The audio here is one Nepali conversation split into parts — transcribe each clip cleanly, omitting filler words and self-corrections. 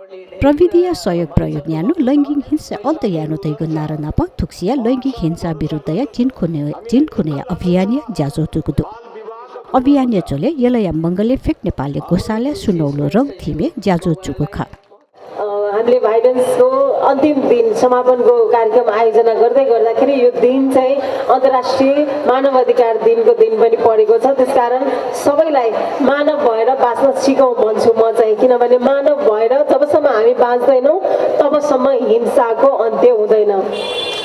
प्रविधि सहयोग प्रयोग न्यानो लैंगिक हिंसा अन्त यानो तैगो नारनाप थुक्सिया लैंगिक हिंसा विरुद्ध या जिनखुने अभियान जाजो तुकुदु अभियान चले यलया मंगले फेक नेपालले गोसाले सुनौलो रङ थिमे ज्याजो चुकुखा हामीले भाइडेन्सको अन्तिम दिन समापनको कार्यक्रम आयोजना गर्दै गर्दाखेरि यो दिन चाहिँ अन्तर्राष्ट्रिय मानव अधिकार दिनको दिन पनि परेको छ। त्यसकारण सबैलाई मानव भएर बाँच्न सिकौँ भन्छु म चाहिँ, किनभने मानव भएर जबसम्म हामी बाँच्दैनौँ तबसम्म हिंसाको अन्त्य हुँदैन।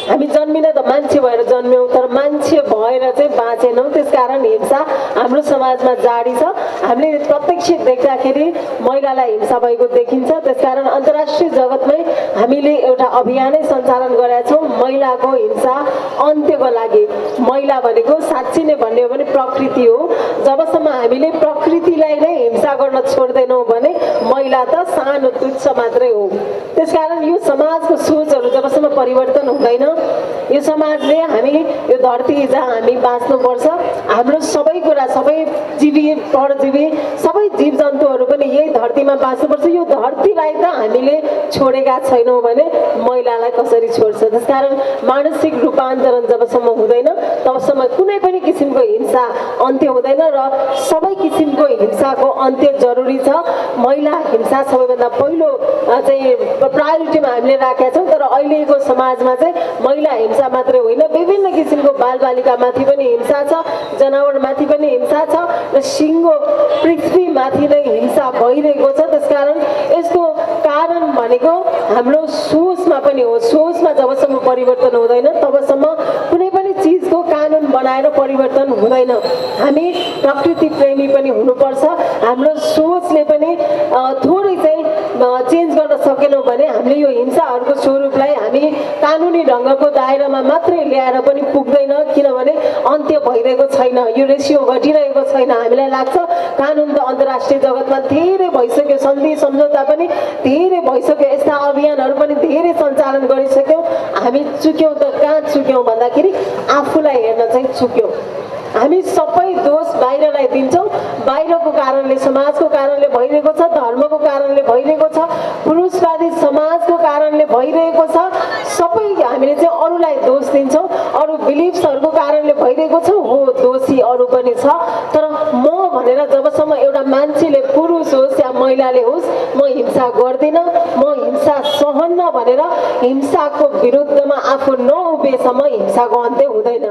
हामी जन्मिन त मान्छे भएर जन्म्यौँ, तर मान्छे भएर चाहिँ बाँचेनौँ। त्यसकारण हिंसा हाम्रो समाजमा जारी छ। हामीले प्रत्यक्ष देख्दाखेरि महिलालाई हिंसा भएको देखिन्छ। त्यसकारण अन्तर्राष्ट्रिय जगतमै हामीले एउटा अभियानै सञ्चालन गरेका छौँ महिलाको हिंसा अन्त्यको लागि। महिला भनेको साँच्चै नै भन्ने हो भने प्रकृति हो। जबसम्म हामीले प्रकृतिलाई नै हिंसा गर्न छोड्दैनौँ भने महिला त सानो तुच्छ मात्रै हो। त्यसकारण यो समाजको सोचहरू जबसम्म परिवर्तन हुँदैन, यो समाजले हामी यो धरती जहाँ हामी बाँच्नुपर्छ, हाम्रो सबै कुरा सबै जीवी परजीवी सबै जीव जन्तुहरू पनि यही धरतीमा बाँच्नुपर्छ। यो धरतीलाई त हामीले छोडेका छैनौँ भने महिलालाई कसरी छोड्छ। त्यसकारण मानसिक रूपान्तरण जबसम्म हुँदैन तबसम्म कुनै पनि किसिमको हिंसा अन्त्य हुँदैन र सबै किसिमको हिंसाको अन्त्य जरुरी छ। महिला हिंसा सबैभन्दा पहिलो चाहिँ प्रायोरिटीमा हामीले राखेका छौँ। तर अहिलेको समाजमा चाहिँ महिला हिंसा मात्रै होइन, विभिन्न किसिमको बालबालिकामाथि पनि हिंसा छ, जनावरमाथि पनि हिंसा छ र सिङ्गो पृथ्वीमाथि नै हिंसा भइरहेको छ। त्यसकारण यसको कारण भनेको हाम्रो सोचमा पनि हो। सोचमा जबसम्म परिवर्तन हुँदैन तबसम्म कुनै पनि चिजको कानुन बनाएर परिवर्तन हुँदैन। हामी प्रकृति प्रेमी पनि हुनुपर्छ। हाम्रो सोचले पनि थोरै चाहिँ चेन्ज गर्न सकेनौँ भने हामीले यो हिंसाहरूको स्वरूपलाई हामी कानुनी ढङ्गको दायरामा मात्रै ल्याएर पनि पुग्दैन, किनभने अन्त्य भइरहेको छैन, यो रेसियो घटिरहेको छैन। हामीलाई लाग्छ कानुन त अन्तर्राष्ट्रिय जगतमा धेरै भइसक्यो, सन्धि सम्झौता पनि धेरै भइसक्यो, यस्ता अभियानहरू पनि धेरै सञ्चालन गरिसक्यौँ। हामी चुक्यौँ त कहाँ चुक्यौँ भन्दाखेरि आफूलाई हेर्न चाहिँ चुक्यौँ। हामी सबै दोष बाहिरलाई दिन्छौँ। बाहिरको कारणले, समाजको कारणले भइरहेको छ, धर्मको कारणले भइरहेको छ, पुरुषवादी समाजको कारणले भइरहेको छ। सबै हामीले चाहिँ अरूलाई दोष दिन्छौँ। अरू बिलिफ्सहरूको कारणले भइरहेको छ, हो दोषी अरू पनि छ। तर म भनेर जबसम्म एउटा मान्छेले, पुरुष होस् या महिलाले होस्, म हिंसा गर्दिनँ, म हिंसा सहन्न भनेर हिंसाको विरुद्धमा आफू नउभिएसम्म हिंसाको अन्त्य हुँदैन।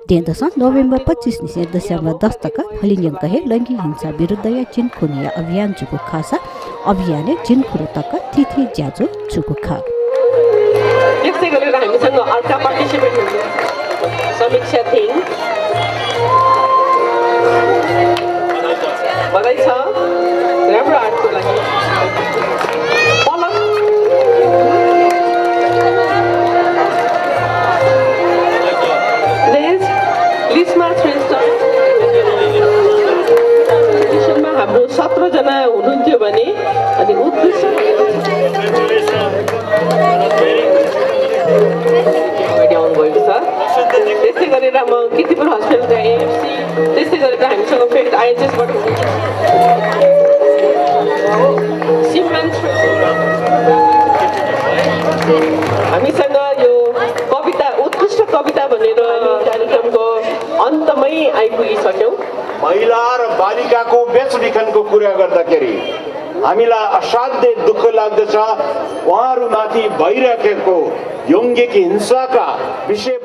नोभेम्बर 25 निसे डिसेम्बर 10 तक हलिङ्ग कहे लैंगिक हिंसा विरुद्ध या जिनखुने अभियान चुकु खासा अभियान जिनखुरो तक तिथि ज्याजो चुकु खा। त्यसै गरेर हामीसँग अर्का पार्टिसिपेट हुन्छ समीक्षा थिङ। बधाई छ राम्रो आर्टको लागि। हाम्रो 17 जना हुनुहुन्थ्यो भने अनि उत्कृष्ट आउनुभएको छ। त्यस्तै गरेर म किर्तिपुर हस्पिटलको एएफसी, त्यस्तै गरेर हामीसँग फेरि आइएचएसबाट हामीसँग यो कविता उत्कृष्ट कविता भनेर कार्यक्रमको अन्तमै आइपुगिसक्यौँ। महिला र बालिकाको बेचबिखनको कुरा गर्दाखेरि हामीलाई असाध्यै दुःख लाग्दछ। उहाँहरूमाथि भइरहेको लैङ्गिक हिंसाका विषय